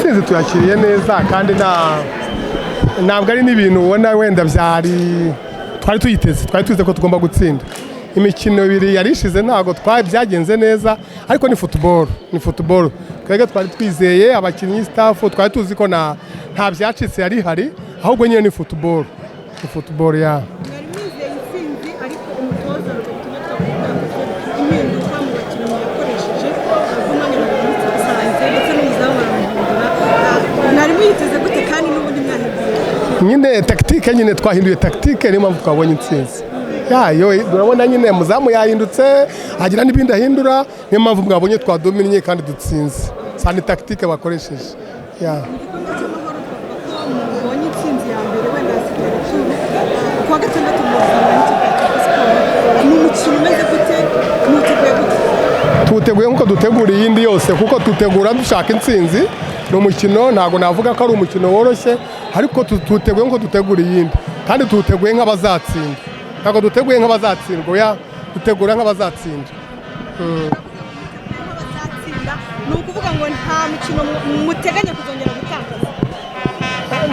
Intsinzi tuyakiriye neza, kandi ntabwo ari n'ibintu ubona wenda byari twari tuyiteze. Twari tuzi ko tugomba gutsinda. Imikino ibiri yari ishize ntabwo byagenze neza, ariko ni football, ni football. Twebwe twari twizeye abakinnyi, staff, twari tuzi ko nta byacitse yari ihari, ahubwo nyine ni football, ni football ya. Mwari mwizeye intsinzi, ariko umutoza Robertinho twavuga ko impinduka mu bakinnyi yakoresheje agumanye na Minisitiri Bisanze ndetse n'umuzamu baramuhindura. Mwari muyiteze gute kandi n'ubundi mwahinduye? Nyine tactique, nyine twahinduye tactique, niyo mpamvu twabonye intsinzi yayo. Urabona nyine muzamu yahindutse, agira n'ibindi ahindura, niyo mpamvu mwabonye twadominye kandi dutsinze. Sa ni tactique bakoresheje ya. Mu gikombe cy'amahoro twavuga ko mubonye intsinzi ya mbere, wenda hasigaye retour ku wa gatandatu muzana n'ikipe ya Kiyovu Sport. Ni umukino umeze gute? Mwiteguye gute? Tuwuteguye nk'uko dutegura iyindi yose, kuko dutegura dushaka intsinzi. Ni umukino, ntabwo navuga ko ari umukino woroshye, ariko tuwuteguye nk'uko dutegura iyindi, kandi tuwuteguye nk'abazatsinda. Ntabwo duteguye nk'abazatsindwa, oya, dutegura nk'abazatsinda. Nk'abazatsinda, ni ukuvuga ngo nta mukino muteganya kuzongera gutakaza?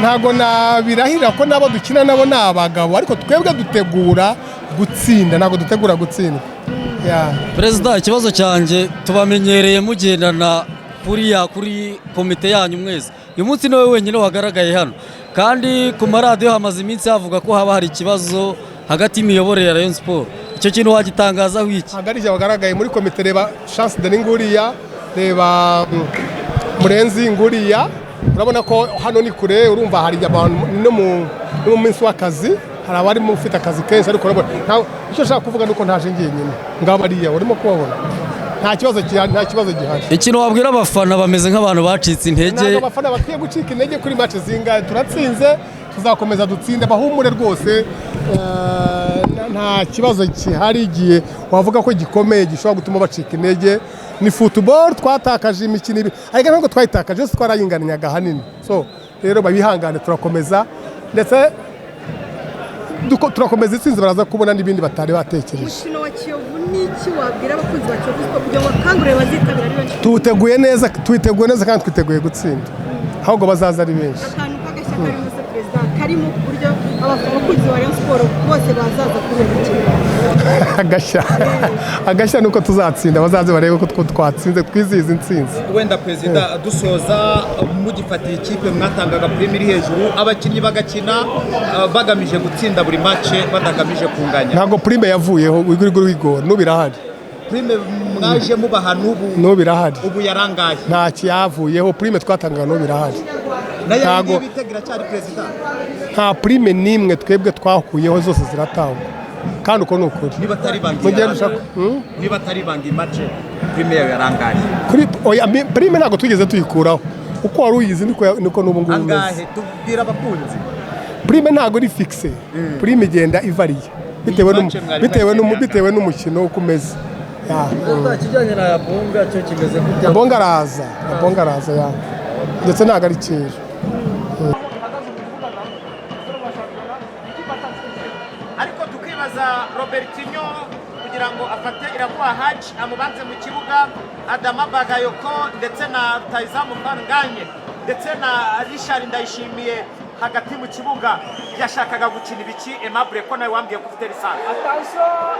Ntabwo nabirahira ko nabo dukina nabo ni abagabo, ariko twebwe dutegura gutsinda, ntabwo dutegura gutsindwa. Ya. Perezida, ikibazo cyanjye, tubamenyereye mugendana kuriya kuri komite yanyu mwese. Uyu munsi niwe wenyine wagaragaye hano, kandi ku maradiyo hamaze iminsi havuga ko haba hari ikibazo hagati y'imiyoborere ya Rayon Sport. Icyo kintu wagitangazaho iki? Ntabwo ari wagaragaye muri komite. Reba Chance Denis nguriya, reba Murenzi nguriya. Urabona ko hano ni kure, urumva hari abantu no mu minsi w'akazi, hari abarimo ufite akazi kenshi, ariko urabona icyo nshaka kuvuga ni uko ntaje njyenyine. Ngabo bariya urimo kubabona, nta kibazo gihari, nta kibazo gihari. Ikintu wabwira abafana bameze nk'abantu bacitse intege? Ntabwo abafana bakwiye gucika intege. Kuri match zingahe turatsinze, tuzakomeza dutsinde, bahumure rwose. Nta kibazo gihari igihe wavuga ko gikomeye gishobora gutuma bacika intege. Ni football, twatakaje imikino ibiri, ariko ntabwo twayitakaje yose, twarayinganyaga ahanini. So rero babihangane, turakomeza, ndetse turakomeza itsinzi, baraza kubona n'ibindi batari batekereje. Umukino wa Kiyovu, n'iki wabwira abakunzi ba Kiyovu Sport kugira ngo bakangurire bazitabira ari benshi? Tuwuteguye neza, twiteguye neza kandi twiteguye gutsinda, ahubwo bazaza ari benshi. Akantu k'agashya karimo se, perezida, karimo ku buryo abakunzi ba Rayon Sport bose bazaza kuri uwo mukino? Agashya, agashya ni uko tuzatsinda. Bazaze barebe ko twatsinze, twizihiza intsinzi. Wenda perezida, dusoza, mugifatiye ikipe mwatangaga prime iri hejuru, abakinnyi bagakina bagamije gutsinda buri match, batagamije kunganya. Ntabwo prime yavuyeho, wigurigura wigora, n'ubu irahari. Prime mwaje mubaha n'ubu? N'ubu irahari. Ubu yarangaye? Nta kiyavuyeho, prime twatangaga n'ubu irahari. Nayo bitega iracyari, perezida? Nta prime n'imwe twebwe twakuyeho, zose ziratangwa, kandi uko ni ukuri. Niba atari ibanga, Mu gihe dushaka niba atari ibanga, match prime yayo yarangaye? Kuri oya, prime ntabwo twigeze tuyikuraho. Uko wari uyizi niko n'ubu ngubu umeze. Angahe? Tubwira abakunzi. Prime ntabwo iri fixe, prime igenda ivariye bitewe Match mwari mwayikeneye? Bitewe n'umukino uko umeze. Ya. Ikijyanye na Bonga cyo kimeze gute? Bonga araza, Bonga araza ya, ndetse ntabwo ari kera. Ariko tukibaza Robertinho kugira ngo afate Iraguha Haji amubanze mu kibuga, Adama Bagayoko ndetse na rutahizamu Nganye ndetse na Richard Ndayishimiye hagati mu kibuga, yashakaga gukina ibiki? Aimable, ko nawe wambwiye ko ufite licence. Attention!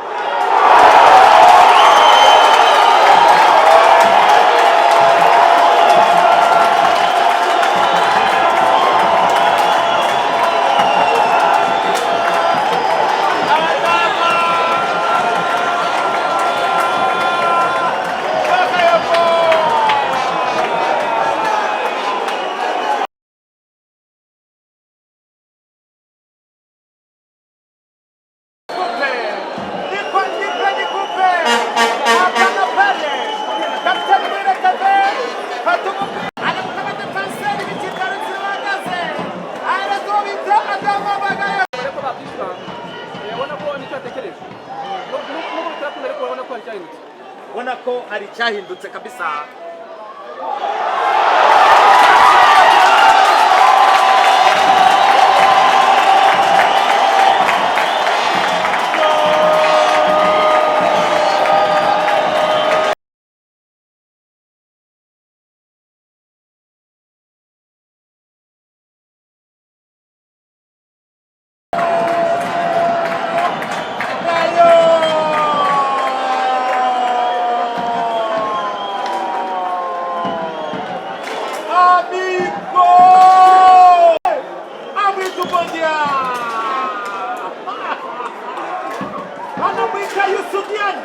Nipe nikupe. Hapana pale. Kapitani Mwire Kave, fata umupira. Ari gutaka defenseri b'ikipe ya Rutsiro bahagaze. Ahereza uwo bita Adama Bagayo. Ariko bakishyura, urabona ko nicyo yatekereje. Nubwo bitarakunda, ariko urabona ko hari icyahindutse. Ubona ko hari icyahindutse kabisa. Amigo amwita ubondia, anamwita Yusudian.